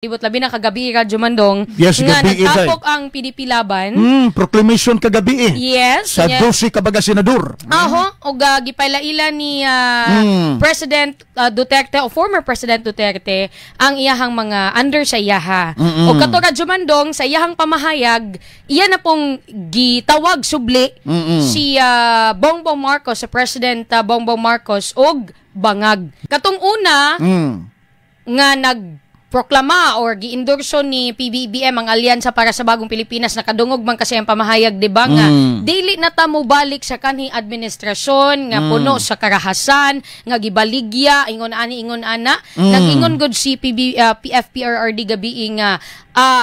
Libot labi na kagabi, Radyo Mandong. Yes, nga gabi, nagtapok ang PDP Laban. Proclamation kagabi eh. Yes. Sa 12 kabaga senador. Aho, og gipailaila ni President Duterte o former President Duterte ang iyahang mga under sa iyaha. Og kato, Radyo Mandong, sa iyahang pamahayag, iya na pong gitawag subli si Bongbong Marcos, sa President Bongbong Marcos og bangag. Katong una nga nagproklama or giendorso ni PBBM ang Alyansa para sa Bagong Pilipinas, nakadungog man kasi ang pamahayag, di ba, nga dili na ta mobalik sa kanhing administrasyon nga puno sa karahasan, nga gibaligya, ingon ani, ingon ana. Nag-ingon gud si PFPRRD gabi nga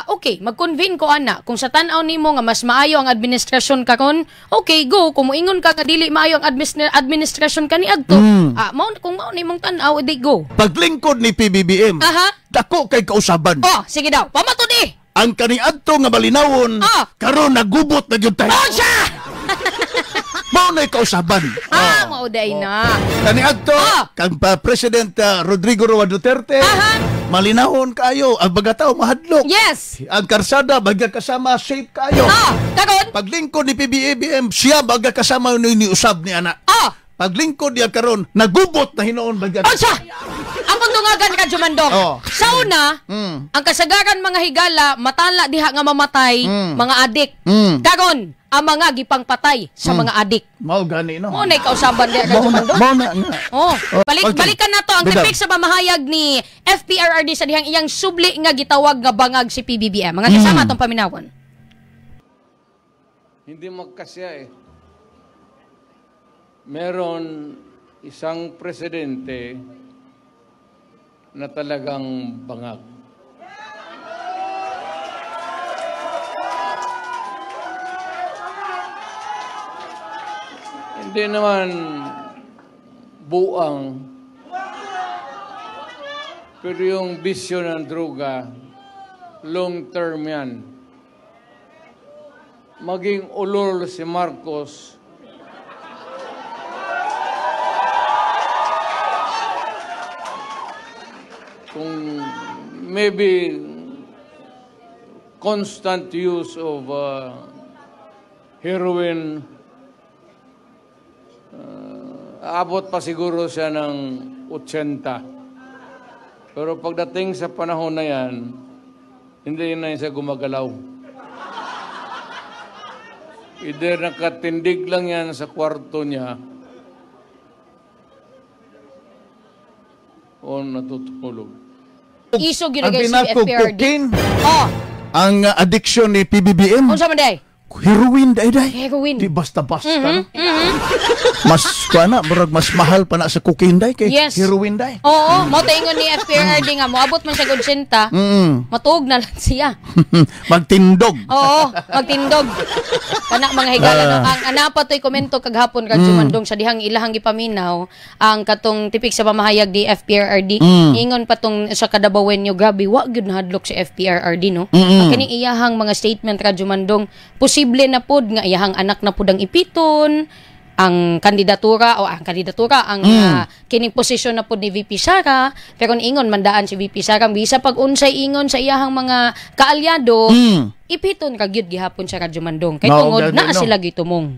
okay, mag-convene ko ana, kung sa tan-aw nimo nga mas maayo ang administrasyon karon, okay, go. Kung moingon ka nga dili maayo ang administrasyon kaniadto, mao kung mao nimong tan-aw, di go. Paglingkod ni PBBM, dako kay kausaban. Oh, sige daw. Pamatud eh. Ang kaniadto nga malinawon, karon nagubot na gyud tayo. Oh, siya! Mao na kausaban. Ah, mao day na. Kaniadto, kang President Rodrigo Roa Duterte, malinawon kayo, ang baga tao mahadlok. Yes. Ang karsada baga kasama safe kayo. Karon Paglingkod ni PBBM, siya baga kasama ni usab ni ana. Paglingkod niya karon, nagubot na hinuon baga. Oh, siya! Akong dungagan ka, Jumandong. Sa una, ang kasagaran mga higala, matala diha nga mamatay, mga adik. Karon, ang mga gipangpatay sa mga adik. Mao gani, no? Mao na kausaban diha ka, Jumandong. Mao na nga. Oh, Okay. balikan na to ang Bitaw. tipik sa pamahayag ni FPRRD sa dihang iyang subli nga gitawag nga bangag si PBBM. Mga kasama atong paminawon. Hindi magkasya eh. Meron isang presidente na talagang bangag. Hindi naman buang, pero yung bisyo ng droga, long term yan. Maging ulol si Marcos, kung maybe constant use of heroin, aabot pa siguro siya ng 80. Pero pagdating sa panahon na yan, hindi na siya gumagalaw. Either nakatindig lang yan sa kwarto niya o natutulog. Isog yun Ang guys si pinakog FPRD. cocaine, Oh, ang addiction ni PBBM, unsa man day? Heroin day day. Heroin. Di basta-basta. No? Mas kuana, murag mas mahal pa na sa cocaine day kay heroin day. Oo, mao ta ingon ni FPRRD nga moabot man siya og 80, matuog na lang siya. Magtindog. Oo, magtindog. Kana mga higala no, ang anapa toy komento kaghapon kag Jumandong sa dihang ilahang gipaminaw ang katong tipik sa pamahayag di FPRRD. Ingon pa tong sa Kadabawenyo, grabe wa gyud nahadlok si FPRRD, no. Ang kining iyahang mga statement ra, Jumandong, posible na pod nga iyahang anak na pod ang ipiton ang kandidatura o ang kandidatura ang kining posisyon na pod ni VP Sara, pero ingon mandaan si VP Sara bisa pag unsay ingon sa iyahang mga kaalyado, ipiton ka gyud gihapon sa Radyo Mandong kay Mao tungod gani, naa no? sila gitumong.